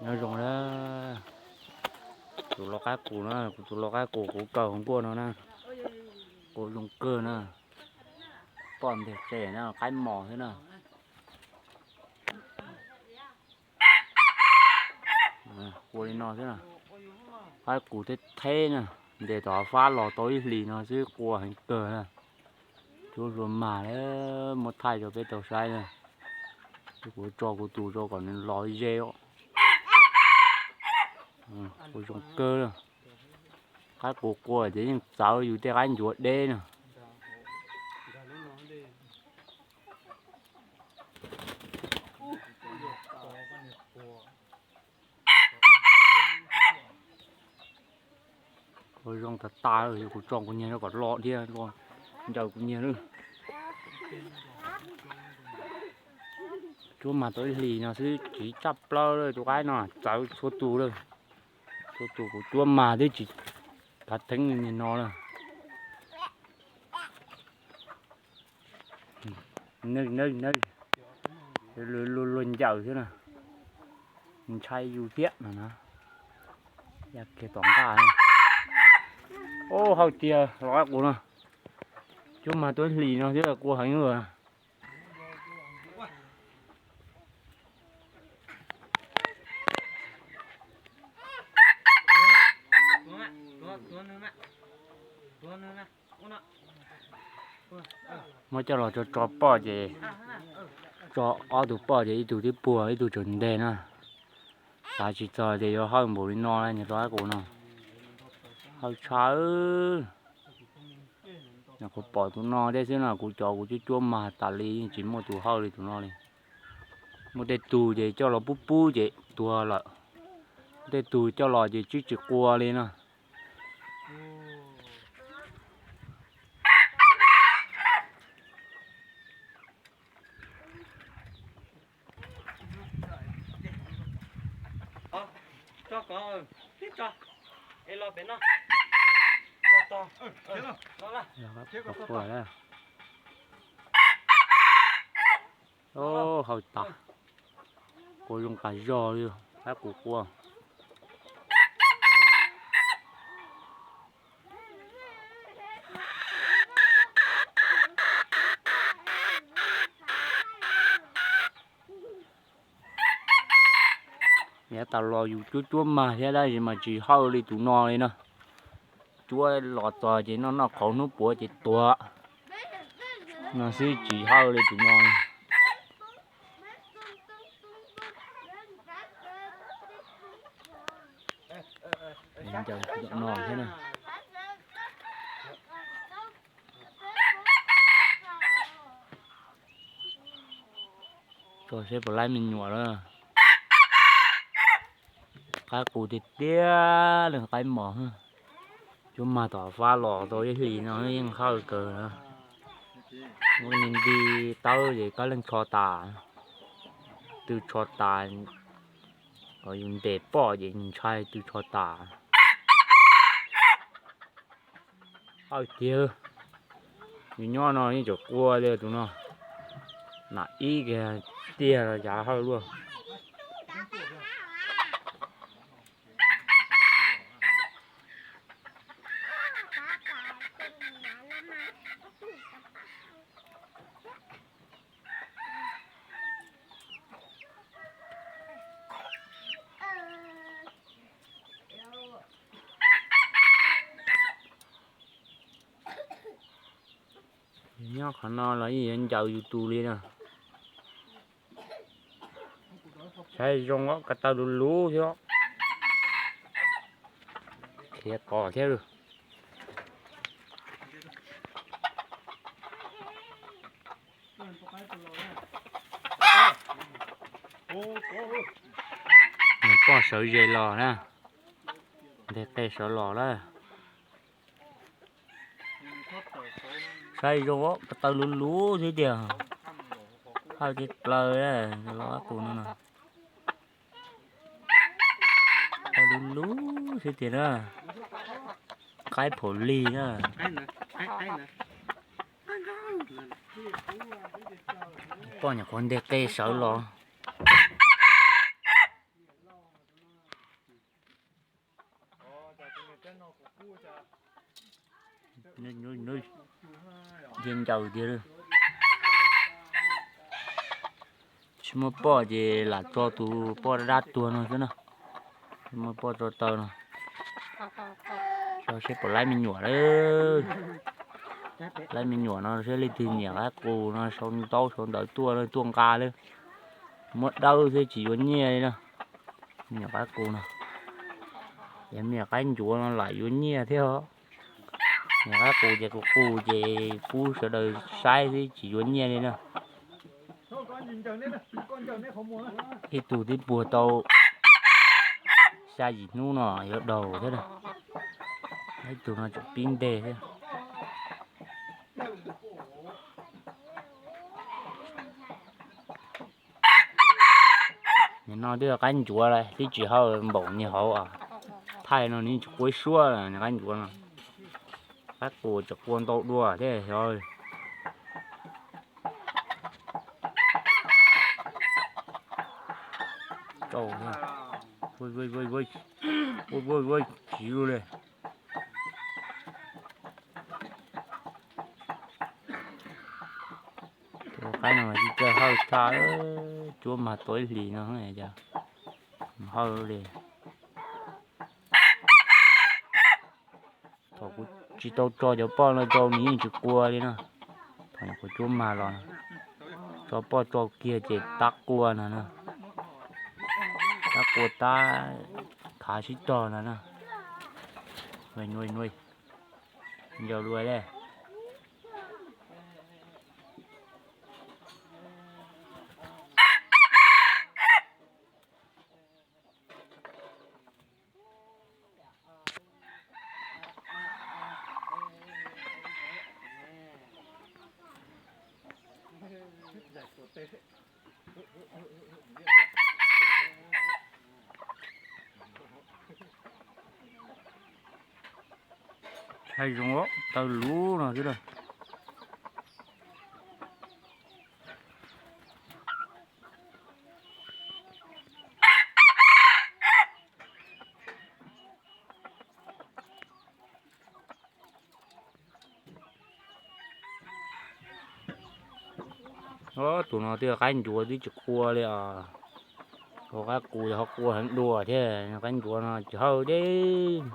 Nyob zoo na, tus lau qaib qus na, kuv tus lau qaib qus kuv kaw hauv nkuaj no na, quas zoo kawg na, poj nteg qe na, qaib mos xwb na. Quas li no xwb na, qaib qus theb theb na, ntes tom fab los tau ib hlis no xwb quas heev kawg na. Cuab hlua mag lawm, muab thaij rau peb tau saib na. Kuv tso kuv tus rau kom nws los ze os. Quas zoo kawg. Qaib qus quas ces yeej txawv yus tej qaib ncuav deb na. Quas zoo tas tas, kuv tso kuv niag rau kom los thiab, ncaws kuv niag lawm. Cuab mag tau ib hlis no xwb tsiv tshaj plaws lawm, tus qaib no txawv txhua tus lawm. Txhua tus kuv cuab mag twb tsis khav theeb li niag no lawm. Luag luag ncaws xwb na, ntshai yus thiab no na. Ya kiag tom nqaj. Ub, hawj tiag los qus no. Cuab mag tau ib hlis no thiab quas heev lawm. Muab coj los tso tso poj ces, tso ob tug poj ces ib tug twb puag ib tug tseem nteg na. Xav tsis txog tias yuav hawj npaum li no, niag lau qaib qus no. Hawj tshaj. Kuv pom tus no thiab xwb no, kuv cov kuv cuab cuab mag tas li yeej tsis muaj tus hawj li tus no li. Muaj tej tug ces coj los pub pub ces tuag lawm, tej tug coj los ces twb tsis qua li no. Hawj tas, quas zoo tas zog li, qaib qus qua. Yav tas los yus cuab cuab mag thiab tab sis mas tsis hawj li tus no li no. Cuab los txog ces noj noj qhauv hnub puav ces tuag no xwb, tsis hawj li tus no. Ncaws no thiab na. Tso seb puas laib me nyuam lawm. Qaib qus tiag tiag li, qaib mos. Cuab mag tom fab los tau ib hlis no yeej hawj kawg. Muab nti tawb ces kab leej tsho tas. Tw tsho tas, yus ntes poj ces ntshai tw tsho tas. Hawj tiag. Yus nyob no yeej tseem qua li tus no. Nam ib kiag tiag los cav hawj luaj. Nyob qhov no los yeej yuav ncaws yus tus li na. Saib zoo os, ko taw luv luv thiab. Khiav qos thiab lawm. Nws poj sawv ze los na, nteg qe sawv los lawm. Saib zoo, ko taw luv luv xwb tiag. Hawj tib plaws los qus no no. Taw luv luv xwb tiag na. Qaib phaum lig na. Poj nyuam qhuav nteg qe sawv los. Thiab ncaws tiag. Tsis muaj poj ces lam tso tus poj dab dab tuag no xwb na. Tsis muaj poj tso taw no. Tso seb puas laib me nyuam lawm. Laib me nyuam no seb leej twg nyiam qaib qus no sau ntaub sau ntawv tuaj, tuaj nqa lawm. Muab dawb xwb tsis yuav nyiaj li na. Me nyuam qaib qus no. Ces me nyuam qaib ncuav no lam yuav nyiaj thiab os. Me nyuam qaib qus ces kuv qus ces pub sawv daws saib xwb tsis yuav nyiaj li na. Ib tug twb puag tau xya yim hnub no yuav daug thiab. Ib tug no tseem pib nteg thiab. Nim no twb yog qaib ncuav lawm, twb tsis hawj npaum niag hauv. Thaij no nws tsis qua ib suab, qaib ncuav no. Qaib qus tseem qua ntau dua thiab xyov. Tsis zoo li. Tus qaib no mas tsis txawj hawj tshaj, cuab mag tau ib hlis no cas hawj li. Thaum kuv tsis tau tso cov poj no rau nws yeej tsis qua li na. Thaum kuv cuab mag los, tso poj tso kiag ces tab qua no na. Tab qua tab khav sib tog no na. Ncaws lua li. Ntshai zoo, taw luv no xwb lawm. Tus no twb qaib ncuav twb tsis qua li os. Tus qaib qus ho qua heev dua thiab, qaib ncuav no tsis hawj deb.